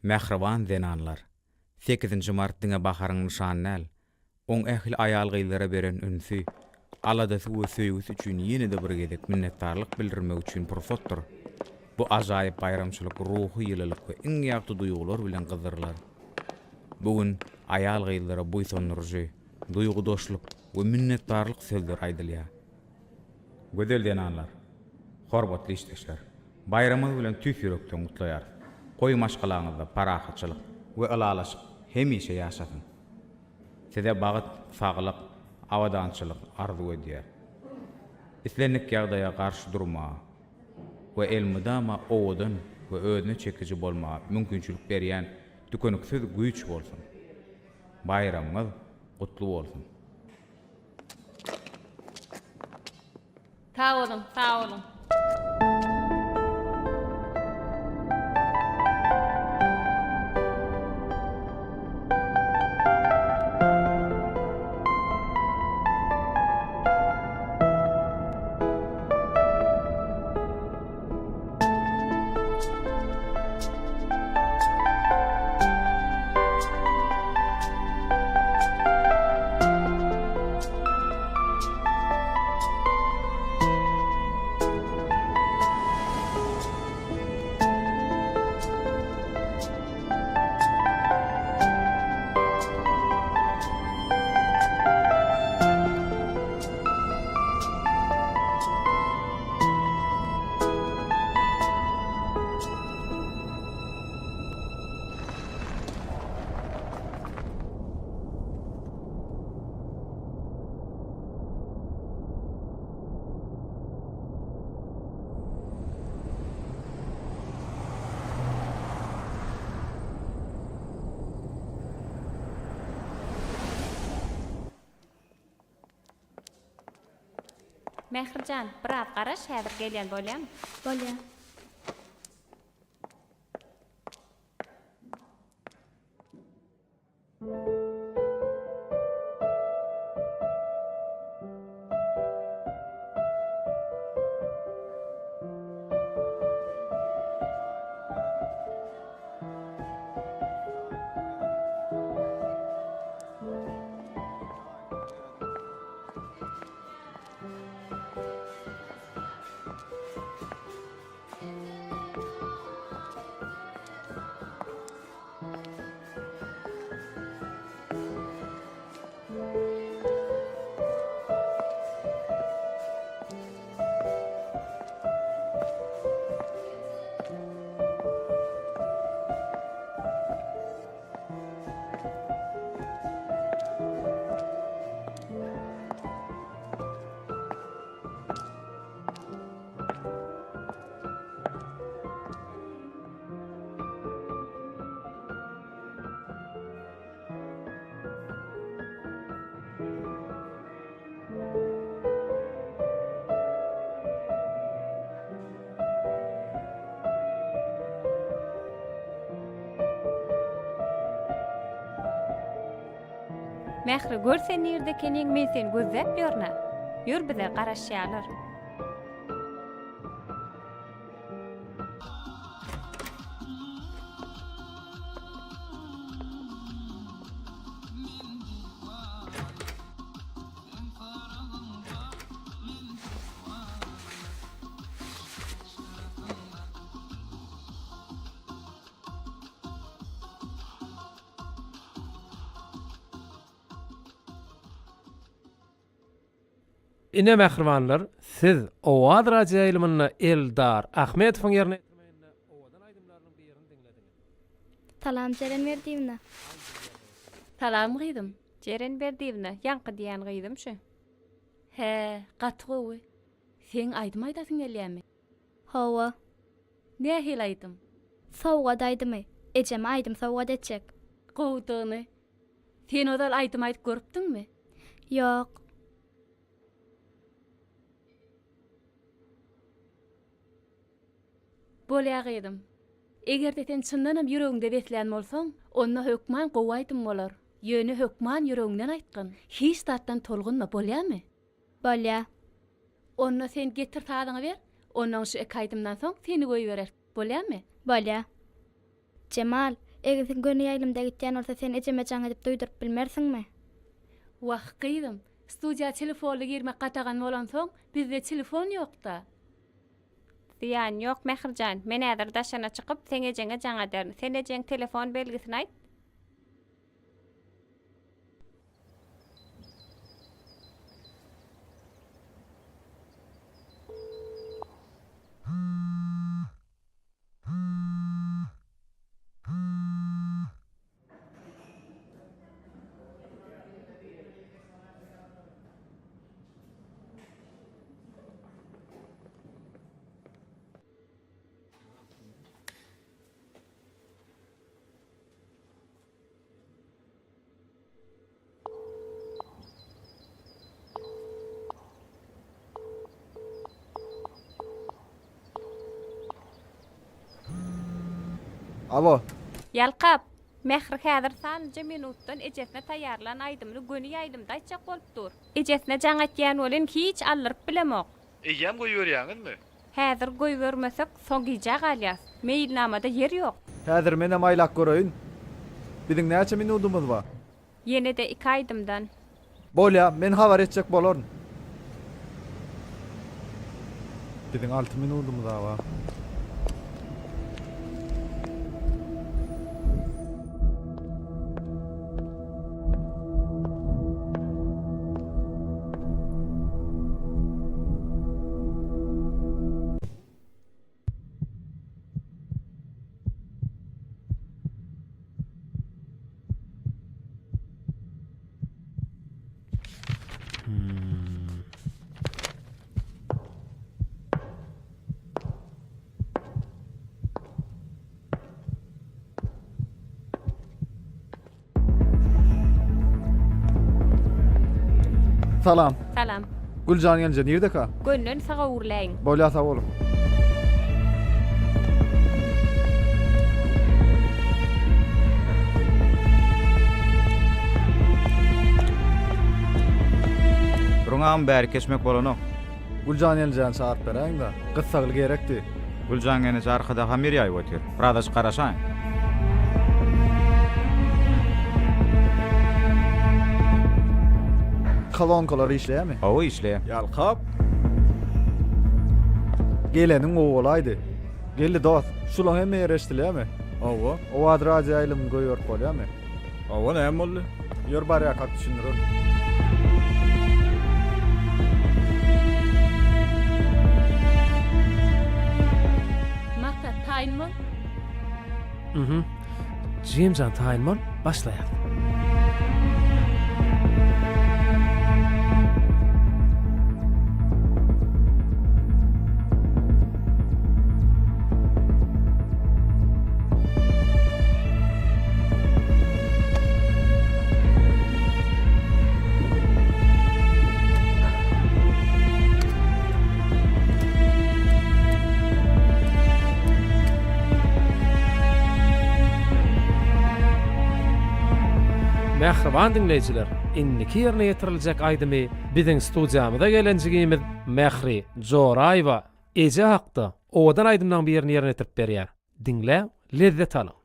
Mähriban zenanlar! Sekizinji mart diňe baharyň nyşany däl, oň ähli aýal-gyzlara beren ünsi, aladasy we söýgüsi üçin ýene-de bir gezek minnetdarlyk bildirmek üçin pursatdyr. Bu ajaýyp baýramçylyk ruhy ýylylyk we iň ýagty duýgular bilen gyzdyrylar. Bu gün aýal-gyzlara buýsandyryjy, duýgudaşlyk we minnetdarlyk sözleri aýdylýar. Gözel zenanlar! Hormatly işdeşler! Baýramyňyz bilen tüýs ýürekden gutlaýarys. Goý maşgalaňyzda parahatçylyk we ylalaşyk hemişe ýaşasyn. Size bagt, saglyk, abadançylyk arzuw edýär. Islendik ýagdaýa garşy durmaga we elmydama owadan we özüne çekiji bolmaga mümkinçilik berýän tükeniksiz güýç bolsun. Baýramyňyz gutly bolsun! Sag boluň, sag boluň. Mähri jan, biraz garaş, häzir gelýän bolýamy? Bolýa. Mähri, gör sen nirde ekeniň, men seni gözläp ýörün-ä. Ýör bize, garaşýarlar. Ine mähribanlar, siz Owaz radioýaýlymynda Eldar Ahmedowyň ýerine ýetirmeginde owadan aýdymlarynyň birini diňlediňiz. Salam Jeren Berdiýewna. Salam gyzym. Jeren Berdiýewna, ýaňky diýýän gyzym şu. Hä, gaty gowy. Seň aýdym aýdasyň gelýämi? Hawa. Nähili aýdym? Sowgat aýdymy. Ejeme aýdym sowgat etjek. Gowudygyny. Sen ozal aýdym aýdyp görüpdiňmi? Ýok. Bolýa gyzym. Eger-de sen çyndanam ýüregiňde beslän bolsaň, onda hökman gowy aýdym bolar. Ýöne hökman ýüregiňden aýtgyn. Hiç zatdan tolgunma, bolýamy? Bolýa. Onda sen getir sazyňy ber, onnoň şu iki aýdymdan soň seni goýbereris, bolýamy? Bolýa. Jemal, Eger göni ýaýlymda gitýän bolsa sen ejeme jaň edip duýduryp bilmersiňmi? Wah, gyzym, studiýa telefonly girmek gadagan bolansoň, bizde telefon ýok-da. Zyýany ýok, Mährijan. Men häzir daşyna çykyp, seň ejeňe jaň ederin. Sen ejeň telefon belgisini aýt. Alo. Ýalkap! Mähri häzir sanlyja minutdan ejesine taýýarlan aýdymyny göni ýaýlymda aýtjak bolup dur. Ejesine jaň etýän welin hiç aldyryp bilemok. Eýýäm goýberýäňizmi? Häzir goýbermesek, soň gijä galýas. Meýilnamada ýer ýok. Häzir menem aýlap göreýin. Biziň näçe minudymyz bar? Ýene-de iki aýdymdan. Bolýa, men habar etjek bolaryn. Biziň alty minudymyz-a bar. Salam. Salam. Güljan gelneje nirdeka? Gönden saga öwrüläýiň. Bolýa sag boluň. Duruň agam bärik geçmek bolanok. Güljan gelnejäni çagyryp beräýiňdä. Gyssagly gerekdi. Güljan gelneje arkada hamyr ýaýyp otyr. Birazajyk garaşaýyň. Kolonkalar işleýärmi? Hawa işleýär. Ýalkap. Geleniň gowy bolaýdy. Geldi dost, şulaň hemme ýeri eşdilýärmi? Hawa. Owaz radio ýaýlymyny goýberip bolýarmy? Hawa, näme boldy? Ýör barýarkak düşündirerin. Maksat, taýyn bol. Mhm. Jimjan taýyn bol, başlaýas. Mähriban diňleýjiler, indiki ýerine ýetiriljek aýdymy biziň studiýamyza gelen jigimiz Mähri Joraýewa eje hakda owadan aýdymlaryň birini ýerine ýetirip berýär. Diňläň, lezzet alyň!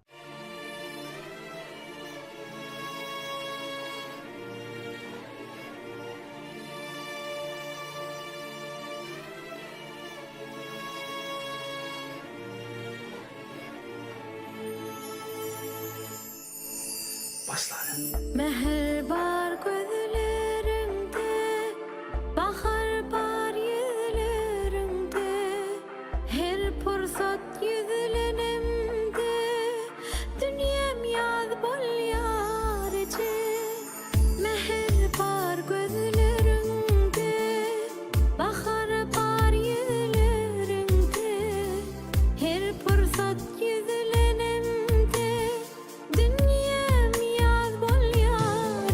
Mähir bar gözleriňde, Bahar bar ýüzleriňde, Her pursat ýüzlenemde, Dünýäm ýaz bolýar eje. Mähir bar gözleriňde, Bahar bar ýüzleriňde, Her pursat ýüzlenemde, Dünýäm ýaz bolýar.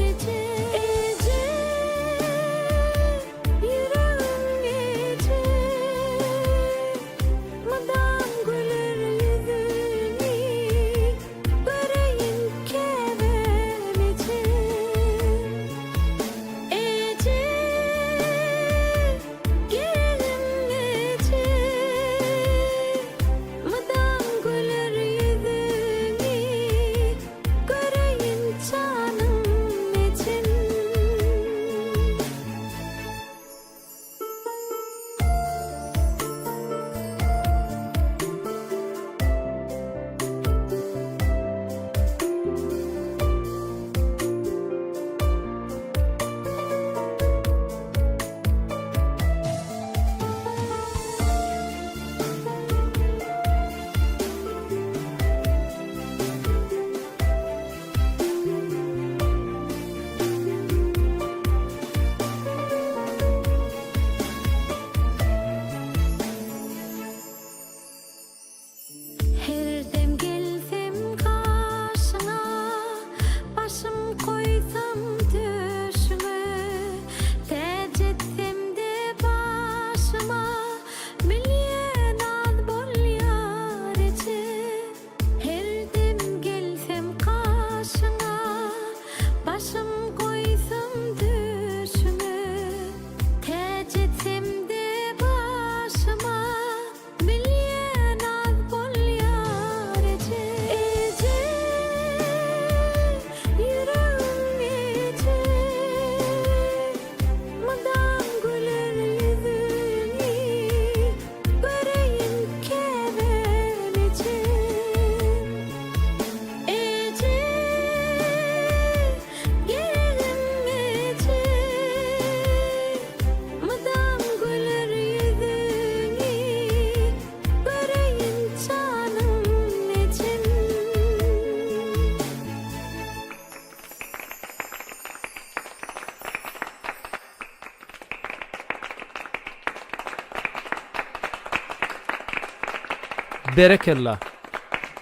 Berekella.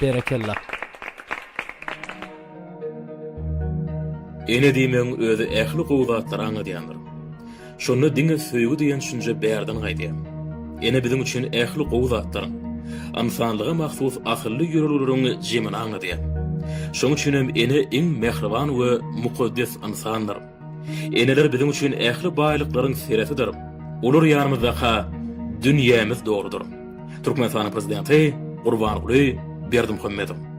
Berekella. Ene diýmegiň özi ähli gowy zatlary aňladýandyr. Şonda diňe söýgi diýen düşünje bärden gaýdýar. Ene biziň üçin ähli gowy zatlaryň, ynsanlyga mahsus asylly ýörelgeleriň jemini aňladýar. Şonuň üçin hem ene iň mähriban we mukaddes ynsandyr. Eneler biziň üçin ähli baýlyklaryň seresidir. Olar ýanymyzdaka dünýämiz doludyr. Türkmenistanyň Prezidenti Gurbanguly Berdimuhamedow.